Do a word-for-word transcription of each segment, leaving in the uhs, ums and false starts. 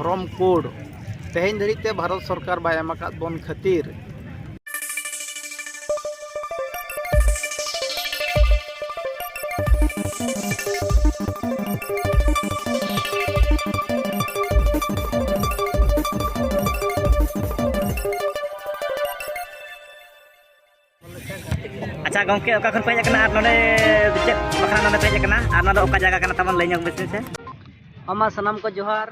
ᱫᱷᱚᱨᱚᱢ ᱠᱳᱰ ᱛᱮᱦᱮᱧ ᱫᱷᱟᱹᱨᱤᱡ ᱛᱮ ᱵᱷᱟᱨᱚᱛ ᱥᱚᱨᱠᱟᱨ ᱵᱟᱭ ᱮᱢ ᱟᱠᱟᱫ ᱵᱚᱱ ᱠᱷᱟᱹᱛᱤᱨ᱾ ᱟᱪᱪᱷᱟ ᱜᱚᱢᱠᱮ, ᱚᱠᱟ ᱠᱷᱚᱱ ᱯᱮ ᱦᱮᱡ ᱟᱠᱟᱱᱟ ᱟᱨ ᱱᱚᱰᱮ ᱪᱮᱫ ᱵᱟᱠᱷᱨᱟ ᱱᱚᱰᱮ ᱯᱮ ᱦᱮᱡ ᱟᱠᱟᱱᱟ ᱟᱨ ᱱᱚᱣᱟ ᱫᱚ ᱚᱠᱟ ᱡᱟᱭᱜᱟ ᱠᱟᱱᱟ ᱛᱟᱵᱚᱱ, ᱞᱟᱹᱭ ᱧᱚᱜ ᱵᱮᱥ ᱢᱮᱥᱮ? ᱟᱢᱟ ᱥᱟᱱᱟᱢ ᱠᱚ ᱡᱚᱦᱟᱨ᱾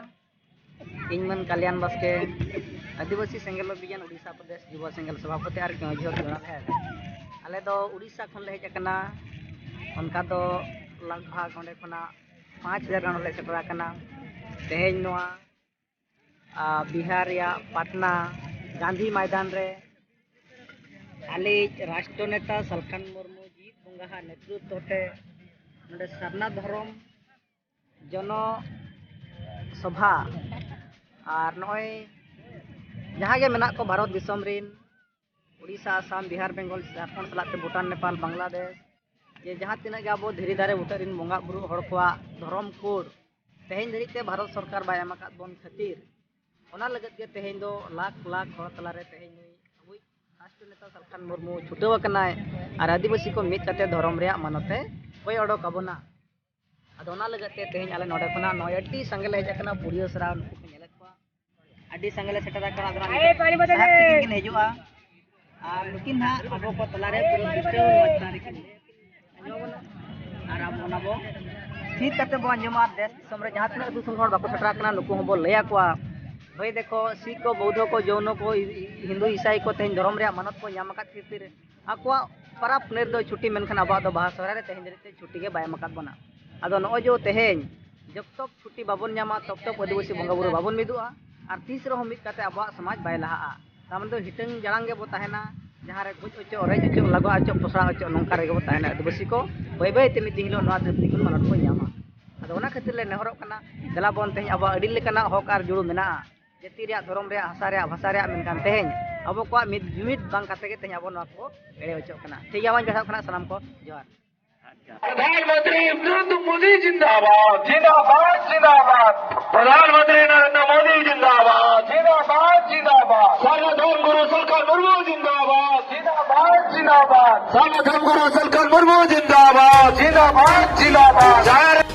ᱤᱧ ᱢᱟᱹᱱ ᱠᱟᱞᱭᱟᱱ ᱵᱟᱥᱠᱮ, ᱟᱹᱫᱤᱵᱟᱹᱥᱤ ᱥᱮᱸᱜᱮᱞ ᱚᱵᱷᱤᱡᱟᱱ ᱩᱰᱤᱥᱟ ᱯᱨᱚᱫᱮᱥ ᱡᱩᱵᱚ ᱥᱮᱸᱜᱮᱞ ᱥᱚᱵᱷᱟᱯᱚᱛᱤ ᱟᱨ ᱠᱮᱣᱚᱱᱡᱷᱚᱨ ᱡᱚᱱᱟᱞ ᱦᱮᱰ᱾ ᱟᱞᱮ ᱫᱚ ᱩᱰᱤᱥᱟ ᱠᱷᱚᱱ ᱞᱮ ᱦᱮᱡ ᱟᱠᱟᱱᱟ᱾ ᱚᱱᱠᱟ ᱫᱚ ᱞᱟᱜᱽ ᱵᱷᱟᱜᱽ ᱚᱸᱰᱮ ᱠᱷᱚᱱᱟᱜ ᱯᱟᱸᱪ ᱦᱟᱡᱟᱨ ᱜᱟᱱ ᱞᱮ ᱥᱮᱴᱮᱨ ᱟᱠᱟᱱᱟ᱾ ᱛᱮᱦᱮᱧ ᱱᱚᱣᱟ, ᱟ, ᱵᱤᱦᱟᱨ ᱨᱮᱭᱟᱜ ᱯᱟᱴᱱᱟ ᱜᱟᱱᱫᱷᱤ ᱢᱚᱭᱫᱟᱱ ᱨᱮ ᱟᱞᱮᱭᱤᱡ ᱨᱟᱥᱴᱨᱚ ᱱᱮᱛᱟ ᱥᱟᱞᱠᱷᱟᱱ ᱢᱩᱨᱢᱩ ᱡᱤᱣᱤᱫ ᱵᱚᱸᱜᱟ ᱦᱟᱜ ᱱᱮᱛᱨᱤᱛᱵ ᱛᱮ ᱱᱚᱰᱮ ᱥᱟᱨᱱᱟ ᱫᱷᱚᱨᱚᱢ ᱡᱚᱱᱚ ᱥᱚᱵᱷᱟ ᱟᱨ ᱱᱚᱜᱼᱚᱭ ᱡᱟᱦᱟᱸ ᱜᱮ ᱢᱮᱱᱟᱜ ᱠᱚ ᱵᱷᱟᱨᱚᱛ ᱫᱤᱥᱚᱢ ᱨᱤᱱ, ᱩᱲᱤᱥᱥᱟ, ᱟᱥᱟᱢ, ᱵᱤᱦᱟᱨ, ᱵᱮᱝᱜᱚᱞ, ᱡᱷᱟᱲᱠᱷᱚᱸᱰ ᱥᱟᱞᱟᱜ ᱛᱮ ᱵᱷᱩᱴᱟᱱ, ᱱᱮᱯᱟᱞ, ᱵᱟᱝᱞᱟᱫᱮᱥ, ᱡᱮ ᱡᱟᱦᱟᱸ ᱛᱤᱱᱟᱹᱜ ᱜᱮ ᱟᱵᱚ ᱫᱷᱤᱨᱤ ᱫᱟᱨᱮ ᱵᱩᱴᱟᱹ ᱨᱤᱱ ᱵᱚᱸᱜᱟ ᱵᱩᱨᱩ ᱦᱚᱲ ᱠᱚᱣᱟᱜ ᱫᱷᱚᱨᱚᱢ ᱠᱳᱰ ᱛᱮᱦᱮᱧ ᱫᱷᱟᱹᱨᱤᱡ ᱛᱮ ᱵᱷᱟᱨᱚᱛ ᱥᱚᱨᱠᱟᱨ ᱵᱟᱭ ᱮᱢ ᱟᱠᱟᱫ ᱵᱚᱱ ᱠᱷᱟᱹᱛᱤᱨ, ᱚᱱᱟ ᱞᱟᱹᱜᱤᱫ ᱜᱮ ᱛᱮᱦᱮᱧ ᱫᱚ ᱞᱟᱠᱷ ᱞᱟᱠᱷ ᱦᱚᱲ ᱛᱟᱞᱟᱨᱮ ᱛᱮᱦᱮᱧ ᱱᱩᱭ ᱟᱵᱚᱭᱤᱡ ᱨᱟᱥᱴᱨᱚ ᱱᱮᱛᱟ ᱥᱟᱞᱠᱷᱟᱱ ᱢᱩᱨᱢᱩ ᱪᱷᱩᱴᱟᱹᱣ ᱟᱠᱟᱱᱟᱭ ᱟᱨ ᱟᱹᱫᱤᱵᱟᱹᱥᱤ ᱠᱚ ᱢᱤᱫ ᱠᱟᱛᱮ ᱫᱷᱚᱨᱚᱢ ᱨᱮᱭᱟᱜ ᱢᱟᱱᱚᱛ ᱮ ᱠᱚᱭ ᱚᱰᱚᱠ ᱟᱵᱚᱱᱟ᱾ ᱟᱫᱚ ᱚᱱᱟ ᱞᱟᱹᱜᱤᱫ ᱛᱮ ᱛᱮᱦᱮᱧ ᱟᱞᱮ ᱱᱚᱰᱮ ᱠᱷᱚᱱᱟᱜ ᱱᱚᱜᱼᱚᱭ ᱟᱹᱰᱤ ᱥᱟᱸᱜᱮ ᱞᱮ ᱦᱮᱡ ᱟᱠᱟᱱᱟ᱾ ᱯᱩᱲᱤᱭᱟᱹ ᱥᱟᱨᱟ ᱱᱩᱠᱩ ᱠᱚ ᱧᱮᱞᱮᱫ ᱠᱚᱣᱟ, ᱟᱹᱰᱤ ᱥᱟᱸᱜᱮ ᱞᱮ ᱥᱮᱴᱮᱨ ᱟᱠᱟᱱᱟ᱾ ᱟᱫᱚ ᱚᱱᱟ ᱞᱟᱹᱜᱤᱫ ᱥᱟᱦᱮᱵ ᱛᱤᱠᱤᱱ ᱠᱤᱱ ᱦᱤᱡᱩᱜᱼᱟ ᱟᱨ ᱱᱩᱠᱤᱱ ᱦᱟᱸᱜ ᱟᱵᱚ ᱠᱚ ᱛᱟᱞᱟᱨᱮ ᱯᱩᱨᱟᱹ ᱵᱤᱥᱴᱟᱹᱣ ᱱᱚᱣᱟ ᱪᱮᱛᱟᱱ ᱨᱮᱠᱤᱱ ᱟᱸᱡᱚᱢ ᱟᱵᱚᱱᱟ᱾ ᱟᱨ ᱟᱵᱚ ᱚᱱᱟ ᱵᱚ ᱛᱷᱤᱨ ᱠᱟᱛᱮ ᱵᱚ ᱟᱸᱡᱚᱢᱟ᱾ ᱫᱮᱥ ᱫᱤᱥᱚᱢ ᱨᱮ ᱡᱟᱦᱟᱸ ᱛᱤᱱᱟᱹᱜ ᱫᱤᱥᱚᱢ ᱦᱚᱲ ᱵᱟᱠᱚ ᱥᱮᱴᱮᱨ ᱟᱠᱟᱱᱟ, ᱱᱩᱠᱩ ᱦᱚᱸᱵᱚ ᱞᱟᱹᱭ ᱟᱠᱚᱣᱟ, ᱵᱷᱟᱹᱭ ᱫᱮᱠᱷᱚ, ᱥᱤᱠᱷ ᱠᱚ, ᱵᱳᱣᱫᱷᱚ ᱠᱚ, ᱡᱚᱭᱱᱚ ᱠᱚ, ᱦᱤᱱᱫᱩ ᱤᱥᱟᱭ ᱠᱚ ᱛᱮᱦᱮᱧ ᱫᱷᱚᱨᱚᱢ ᱨᱮᱭᱟᱜ ᱢᱟᱱᱚᱛ ᱠᱚ ᱧᱟᱢ ᱟᱠᱟᱫ ᱠᱷᱟᱹᱛᱤᱨ ᱟᱠᱚᱣᱟᱜ ᱯᱟᱨᱟᱵᱽ ᱯᱩᱱᱟᱹᱭ ᱨᱮᱫᱚ ᱪᱷᱩᱴᱤ, ᱢᱮᱱᱠᱷᱟᱱ ᱟᱵᱚᱣᱟᱜ ᱫᱚ ᱵᱟᱦᱟ ᱥᱚᱦᱨᱟᱭ ᱨᱮ ᱛᱮᱦᱮᱧ ᱫᱷᱟᱹᱨᱤᱡ ᱛᱮ ᱪᱷᱩᱴᱤ ᱜᱮ ᱵᱟᱭ ᱮᱢ ᱟᱠᱟᱫ ᱵᱚᱱᱟ᱾ ᱟᱫᱚ ᱱᱚᱜᱼᱚᱭ ᱡᱮ ᱛᱮᱦᱮᱧ ᱡᱚᱵ ᱛᱚᱠ ᱪᱷᱩᱴᱤ ᱵᱟᱵᱚᱱ ᱧᱟᱢᱟ, ᱛᱚᱵ ᱛᱚᱠ ᱟᱹᱫᱤᱵᱟᱹᱥᱤ ᱵᱚᱸᱜᱟ ᱵᱩᱨᱩ ᱵᱟᱵᱚᱱ ᱢᱤᱫᱚᱜᱼᱟ ᱟᱨ ᱛᱤᱥ ᱨᱮᱦᱚᱸ ᱢᱤᱫ ᱠᱟᱛᱮ ᱟᱵᱚᱣᱟᱜ ᱥᱚᱢᱟᱡᱽ ᱵᱟᱭ ᱞᱟᱦᱟᱜᱼᱟ᱾ ᱛᱟᱨ ᱢᱟᱱᱮ ᱫᱚ ᱦᱤᱴᱟᱹᱝ ᱡᱟᱲᱟᱝ ᱜᱮᱵᱚ ᱛᱟᱦᱮᱱᱟ, ᱡᱟᱦᱟᱸ ᱨᱮ ᱜᱚᱡ ᱚᱪᱚᱜ, ᱨᱮᱡ ᱚᱪᱚᱜ, ᱞᱟᱜᱟ ᱚᱪᱚᱜ, ᱯᱚᱥᱲᱟ ᱚᱪᱚᱜ, ᱱᱚᱝᱠᱟ ᱨᱮᱜᱮ ᱵᱚ ᱛᱟᱦᱮᱱᱟ ᱟᱹᱫᱤᱵᱟᱹᱥᱤ ᱠᱚ᱾ ᱵᱟᱹᱭ ᱵᱟᱹᱭ ᱛᱮ ᱢᱤᱫ ᱫᱤᱱ ᱦᱤᱞᱳᱜ ᱱᱚᱣᱟ ᱫᱷᱟᱹᱨᱛᱤ ᱠᱷᱚᱱ ᱢᱟᱱᱚᱛ ᱠᱚ ᱧᱟᱢᱟ᱾ ᱟᱫᱚ ᱚᱱᱟ ᱠᱷᱟᱹᱛᱤᱨ ᱞᱮ ᱱᱮᱦᱚᱨᱚᱜ ᱠᱟᱱᱟ, ᱫᱮᱞᱟ ᱵᱚᱱ ᱛᱮᱦᱮᱧ ᱟᱵᱚᱣᱟᱜ ᱟᱹᱰᱤ ᱞᱮᱠᱟᱱᱟᱜ ᱦᱚᱠ ᱟᱨ ᱡᱩᱲᱩ ᱢᱮᱱᱟᱜᱼᱟ, ᱡᱟᱹᱛᱤ ᱨᱮᱭᱟᱜ, ᱫᱷᱚᱨᱚᱢ ᱨᱮᱭᱟᱜ, ᱵᱷᱟᱥᱟ ᱨᱮᱭᱟᱜ, ᱢᱮᱱᱠᱷᱟᱱ ᱛᱮᱦᱮᱧ ᱟᱵᱚ ᱠᱚᱣᱟᱜ ᱢᱤᱫ ᱡᱩᱢᱤᱫ ᱵᱟᱝ ᱠᱟᱛᱮ ᱜᱮ ᱛᱮᱦᱮᱧ ᱟᱵᱚ ᱱᱚᱣᱟ ᱠᱚ ᱮᱲᱮ ᱦᱚᱪᱚᱜ ᱠᱟᱱᱟ᱾ ᱴᱷᱤᱠ ᱜᱮᱭᱟ, ᱢᱟᱧ ᱵᱮᱥᱚᱜ ᱠᱟᱱᱟ, ᱥᱟᱱᱟᱢ ᱠᱚ ᱡᱚᱦᱟᱨ᱾ प्रधानमंत्री नरेंद्र मोदी जिंदाबाद, जिंदाबाद, जिंदाबाद। प्रधानमंत्री नरेंद्र मोदी जिंदाबाद। जिंदाबाद, जिंदाबाद। सर्वधर्म गुरु सरकार मुर्मू जिंदाबाद। जिंदाबाद, जिंदाबाद। सर्वधर्म गुरु सरकार मुर्मू जिंदाबाद। जिंदाबाद, जिंदाबाद। जय